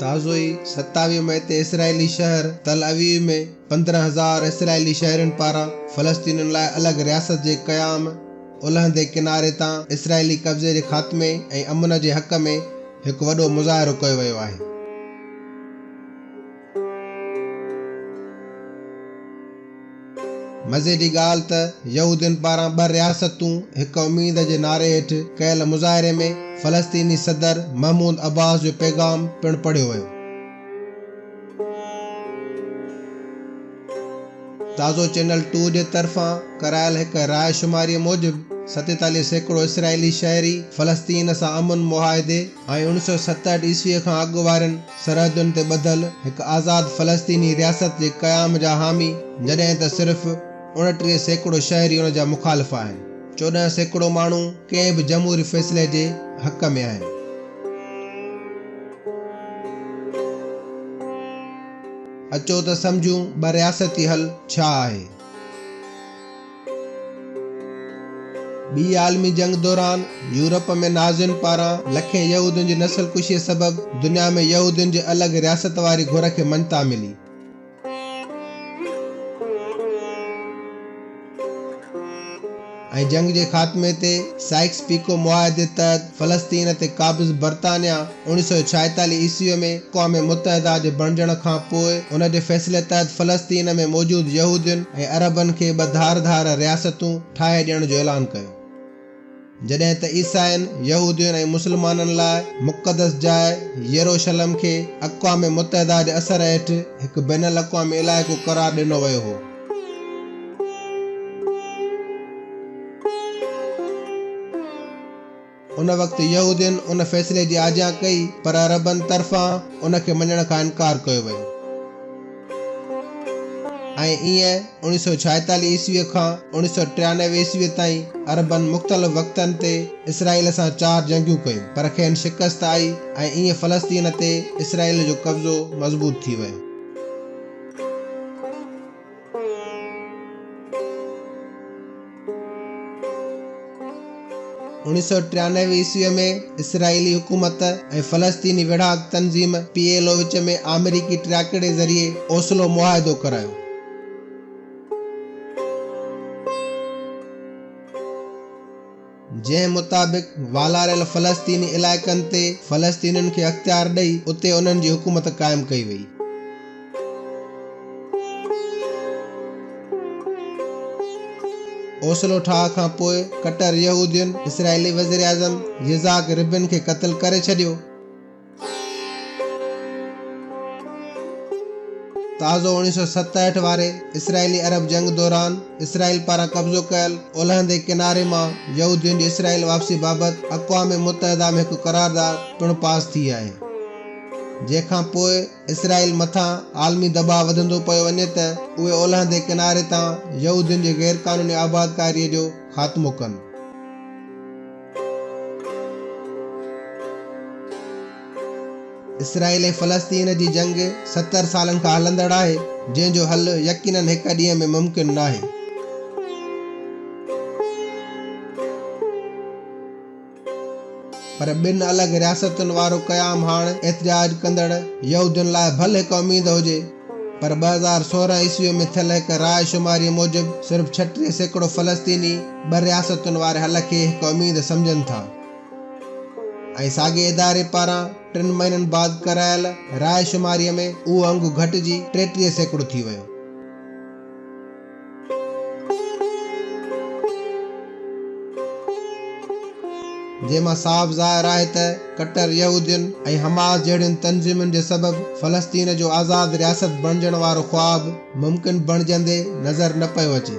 تازو ئي 27 مئي تي اسرائيلي شهر تل اويو ۾ 15,000 اسرائيلي شهرين پاران فلسطينين لاء الڳ رياست جي قيام، اولهندي ڪناري تان اسرائيلي قبضي جي خاتمي ۽ امن جي حق ۾ هڪ وڏو مظاهرو ڪيو ويو آهي. مزي جي ڳالهه ته يهودين پاران ٻه رياستون هڪ اميد جي نعري هيٺ ڪيل مظاهري ۾ فلسطيني صدر محمود عباس جو پيغام پڻ پڙهيو ويو. تازو چينل ٽو جي طرفان ڪرايل هڪ راء شماريء موجب 47% اسرائيلي شهري فلسطين سان امن معاهدي ۽ 1967 عيسويء کان اڳ وارين سرحدن تي ٻڌل هڪ آزاد فلسطيني رياست جي قيام جا حامي جڏهن ته صرف 29% شهري ان جا مخالف آهن. 14% ماڻهو ڪنهن به جمهوري فيصلي جي حق ۾ آهن. اچو ته سمجهون ٻه رياستي حل ڇا آهي؟ ٻي عالمي جنگ دوران يورپ ۾ نازين پاران لکين يهودين جي نسل ڪشيء سبب دنيا ۾ يهودين جي الڳ رياست واري گهر کي مڃتا ملي. ۽ جنگ جي خاتمي تي سائيڪس پيڪو معاهدي تحت فلسطين تي قابض برطانيا 1946 عيسويء ۾ اقوام متحده جي بڻجڻ کان پوء ان جي فيصلي تحت فلسطين ۾ موجود يهودين ۽ عربن کي ٻه ڌار ڌار رياستون ٺاهي ڏيڻ جو اعلان ڪيو. جڏهن ته عيسائين، يهودين ۽ مسلمانن لاء مقدس جاء يروشلم کي اقوام متحده جي اثر هيٺ هڪ بين الاقوامي علائقو قرار ڏنو ويو هو. ان وقت يهودين ان فيصلي جي آجيان ڪئي پر عربن طرفان ان کي مڃڻ کان انڪار ڪيو ويو ۽ ائين 1946 عيسويء کان 1993 عيسويء تائين عربن مختلف وقتن تي اسرائيل سان چار جنگيون ڪيون پر کين شڪست آئي ۽ ائين فلسطين تي اسرائيل جو قبضو مضبوط ٿي ويو. 1993 عيسويء ۾ اسرائيلي حڪومت ۽ فلسطيني ويڙهاڪ تنظيم پي ايل او وچ ۾ آمريڪي ٽياڪڙي ذريعي اوسلو معاهدو ڪرايو. جنهن مطابق والاريل فلسطيني علائقن تي فلسطينين کي اختيار ڏئي اتي انهن جي حڪومت قائم ڪئي وئي. اوسلو ٺاهه کان پوء ڪٽر يهودين اسرائيلي وزيراعظم يزاڪ ربن کي قتل ڪري ڇڏيو. تازو 1967 واري اسرائيلي عرب جنگ دوران اسرائيل پاران قبضو ڪيل اولهندي ڪناري مان يهودين جي اسرائيل واپسي بابت اقوام متحده ۾ هڪ قرارداد پڻ پاس ٿي آهي جنهن کان پوء اسرائيل مٿان عالمي دٻاء وڌندو پيو وڃي ته اهي اولهندي ڪناري تان يهودين جي غيرقانوني آبادڪاري جو خاتمو ڪن. اسرائيل ۽ فلسطين جي جنگ 70 سالن کان هلندڙ آهي، جنهن جو حل يقينن هڪ ڏينهن ۾ ممڪن ناهي. پر ٻن الڳ رياستن وارو قيام هاڻ احتجاج ڪندڙ يهودين لاء ڀل هڪ اميد هجي، پر 2016 عيسويء ۾ ٿيل هڪ راء شماريء موجب صرف 36% فلسطيني ٻه رياستن واري حل کي هڪ اميد سمجهن ٿا ۽ ساڳئي اداري پاران ٽن مهينن بعد ڪرايل راء شماريء ۾ اهو انگ گهٽجي 33% ٿي ويو. جنهن مان صاف ظاهر آهي ته ڪٽر يهودين ۽ حماس جهڙين تنظيمن جي سبب فلسطين جو آزاد رياست بڻجڻ وارو خواب ممڪن بڻجندي نظر نه پيو اچي.